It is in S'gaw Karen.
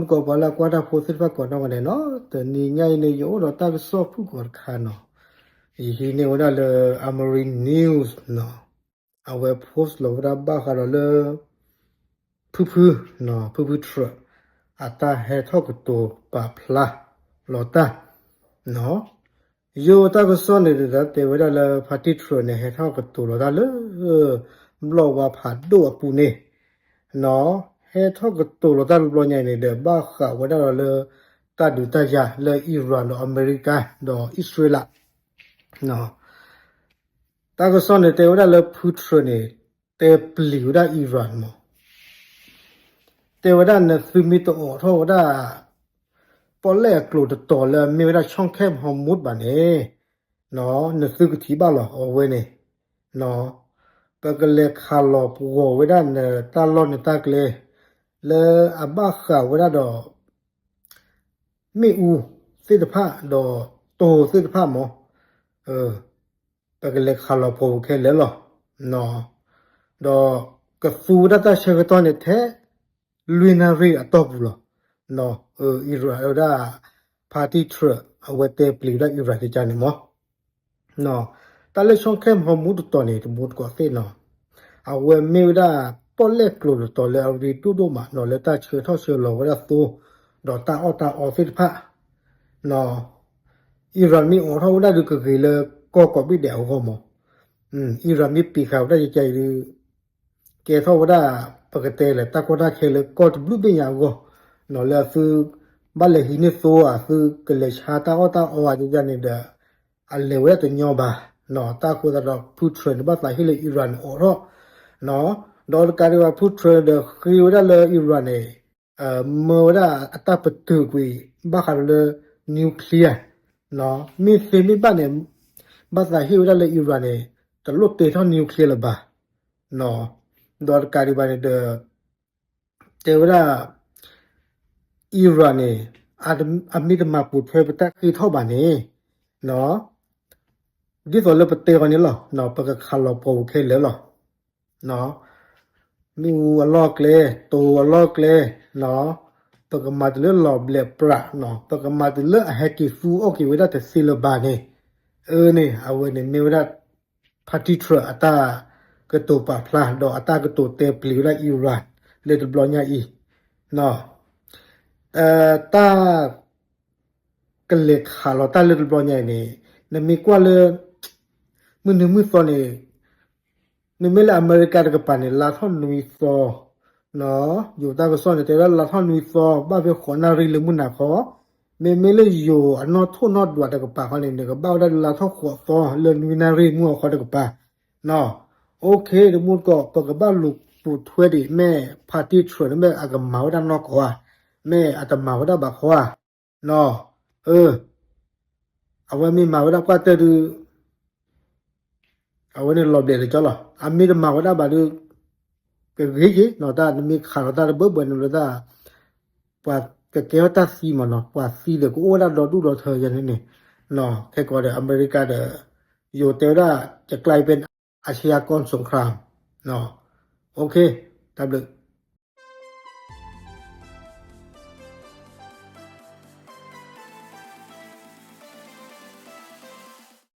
ကီၢ်ပှၤလၢအကွၢ်တၢ်ဖိသ့ၣ်တဖၣ်ကိးနီၢ်ဂၤဒဲးနီၤ, တနံၤညါအံၤန့ၣ် ယအိၣ်ဒီးတၢ်ကစီၣ်ဖုၣ်ကိာ်တခါနီၤ, ယဟံးန့ၢ်ဝဲဒၣ်လၢ Amari News နီၤ, အဝဲ post လီၤဝဲဒၣ်ဘၣ်ဃးဒီးလၢ ဖုဖု, ဖုဖု Trump အတၢ်ဟဲထီၣ်ကတိၤပာ်ဖျါလီၤတၢ်နီၤ, ယိၤတၢ်ကစီၣ်န့ၣ်ဒီးတဲဝဲဒၣ်လၢ ဖါတံၢ် Trump န့ၣ် ဟဲထီၣ်ကတိၤလီၤတၢ်လၢ ဘျီၣ်ဝါဖးဒိၣ်အပူၤန့ၣ်နီၤ, ဟဲထီၣ်ကတိၤလီၤတၢ်တဘျီညါအံၤန့ၣ်ဒီး ဘၣ်ဃးဝဲဒၣ်ဒီးလၢ တၢ်ဒုးတၢ်ယၤလၢ Iran ဒီးအမဲရကၤ ဒီးအံၣ်စရ့လး တၢ်ကစီၣ်န့ၣ် တဲဝဲဒၣ်လၢ ဖု Trump န့ၣ် တဲပျံၤဝဲဒၣ် Iran မး, တဲဝဲဒၣ်နသုမ့ၢ်တအိးထီၣ်ဝဲဒၣ် ပီၣ်လဲၣ်အကျိၤတတီၤလၢအမ့ၢ်ဝဲဒၣ် Strait of Hormuz ဘၣ်န့ၣ်, နသုကထံၣ်ဘၣ်လီၤအဝဲန့ၣ်, ပကလဲၤခးလီၤပှီၤဝဲဒၣ်နတၢ်လီၢ်နတၢ်ကျဲ လၢအဘၣ်ဃးဝဲဒၣ်ဒီး မ့ၣ်အူသ့ၣ်တဖၣ်ဒီးတိၤသ့ၣ်တဖၣ်မး, ပကလဲၤခးလီၤပှီၤပူၤခဲလၢာ်လီၤ. ဒီးကသူဝဲဒၣ်တၢ်ဆၢကတီၢ်န့ၣ်ထဲ လွံၢ်နၣ်ရံၣ်အတီၢ်ပူၤလီၤ. Iran ဝဲဒၣ် ဖါတံၢ် Trump အဝဲတဲပျံၤဝဲဒၣ် Iran ကကါန့ၣ်မး တၢ်လၢ Strait of Hormuz တတီၤန့ၣ် တမူတကိးသ့ၣ်နီၤ, အဝဲမ့ၢ်ဝဲဒၣ် ပီၣ်လဲၣ်ကျိၤတတီၤလၢအရ့ဒိၣ်ဒိၣ်မးနီၤ လၢတၢ်ဆှၢထီၣ်ဆှၢလီၤဝဲဒၣ်သိ, ဒီးတၢ်အီၣ်တၢ်အီသ့ၣ်တဖၣ်နီၤ, Iran မ့ၢ်အိးထီၣ်ဝဲဒၣ်ဒီးကဂ့ၤလၢကီၢ်ကိးဘ့ၣ်ဒဲးအဂီၢ်မး, Iran မ့ၢ်ပံးဃာ်ဝဲဒၣ်ကကါအံၤဒီး ကဲထီၣ်ဝဲဒၣ် ပကတဲလဲၣ် တၢ်ကီတၢ်ခဲလၢကီၢ်တဘျုးဘ့ၣ်ညါအဂီၢ်, လၢအသု ဘၣ်လဲၤဟံးန့ၢ်သိဧါ သုကလဲၤဆါတၢ်အီၣ်တၢ်အီဧါ ကကါန့ၣ်ဒီး အလဲၤဝဲဒၣ်တညီဘၣ်, တၢ်အဃိသတးဒီး ဖု Trump န့ၣ် ဘၣ်သးဟ့ၣ်လၢ Iran န့ၣ်အိးထီၣ်, ဒီးတကးဒံးဘၣ် ဖု Trump ဒီးဃ့ဝဲဒၣ်လၢ Iran န့ၣ် မၢဝဲဒၣ်အတၢ်ပတုာ်ကွံာ် ဘၣ်ဃးဒီးလၢ nuclear, မ့ၢ်သ့မ့ၢ်ဘၣ်န့ၣ် ဘၣ်သးဟ့ၣ်ဝဲဒၣ်လၢ Iran န့ၣ် တလိၣ်တ့ထီၣ် nuclear လၢၤဘၣ်, ဒီးတကးဒံးဘၣ်န့ၣ်ဒီး တဲဝဲဒၣ် Iran န့ၣ် အမ့ၢ်တမၤပိာ်ထွဲပတၢ်ဃ့ထီၣ်ဘၣ်န့ၣ် ဒ်သိးလၢပတဲအီၤန့ၣ်လီၤ, ပကခးလီၤပှီၤပူၤခဲလၢာ်လီၤ. မ့ၣ်အူအလီၢ်ကျဲ, တိၤအလီၢ်ကျဲ, ပကမၤတုၤလၢလီၤဘျဲးပြး, ပကမၤတုၤလၢအဟဲက့ၤသူအီၣ်က့ၤဝဲဒၣ်တသ့လၢၤဘၣ်န့ၣ်, အန့ၣ် အဝဲန့ၣ်မ့ၢ်ဝဲဒၣ် ဖါတံၢ် Trump အတၢ်ကတိၤပာ်ဖျါ ဒီးအတၢ်ကတိၤတဲပျံၤဝဲဒၣ် Iran လၢတဘျီညါအံၤ, တၢ် ကလဲၤခးလီၤတၢ်လၢတဘျီညါအံၤန့ၣ် နမ့ၢ်ကွၢ်လၢ မုၢ်နံၤမုၢ်သီန့ၣ် နမ့ၢ်လၢအမဲရကၤတကပၤန့ၣ် လါထီၣ်နွံသီ, ယိၤတၢ်ကစီၣ်န့ၣ် တဲဝဲဒၣ်လါထီၣ်နွံသီ ဘၣ်ဖဲဃိးနၣ်ရံၣ်လၢမုၢ်နၤခီ, မ့မ့ၢ်လၢယိၤအနီၢ်ထိၣ်နီၢ်ဒွးတကပၤခီန့ၣ် နကဘၣ်ဝဲဒၣ်လၢလါထီၣ်ဃိးသီလၢနွံနၣ်ရံၣ်မုၢ်အီခီတကပၤ, OK တမူတကိး ပကဘၣ်လူၤပိာ်ထွဲဒံး မ့ၢ်ဖါတံၢ် Trump န့ၣ် မ့ၢ်အကမၤဝဲဒၣ်နီၢ်ကီၢ်ဧါ, မ့ၢ်အတမၤဝဲဒၣ်ဘၣ်ခီဧါ, အဝဲမ့ၢ်မၤဝဲဒၣ်ကွၢ်တၢၢ်ဒုး အဝဲန့ၣ်လီၤဘျဲးတကၠီလီၤ. အမ့ၢ်တမၤဝဲဒၣ်ဘၣ်ဒီး ကဂ့ၤက့ၤနီၤ တၢ်နမ့ၢ်ခးလီၤတၢ်တဘၢဘၢန့ၣ်လၢတၢ် ပှၤကကဲထီၣ်တၢ်သံမးနီၤ ပှၤသံဒီးကအိၣ်ဝဲဒၣ်ဒီဒူၣ်ဒီထၢယဲန့ၣ်န့ၣ်, ခဲကိာ်ဒီး အမဲရကၤဒီး ယိၤတဲဝဲဒၣ် จะกลายเป็นอาชญากรสงคราม, OK တၢ်ဘျုး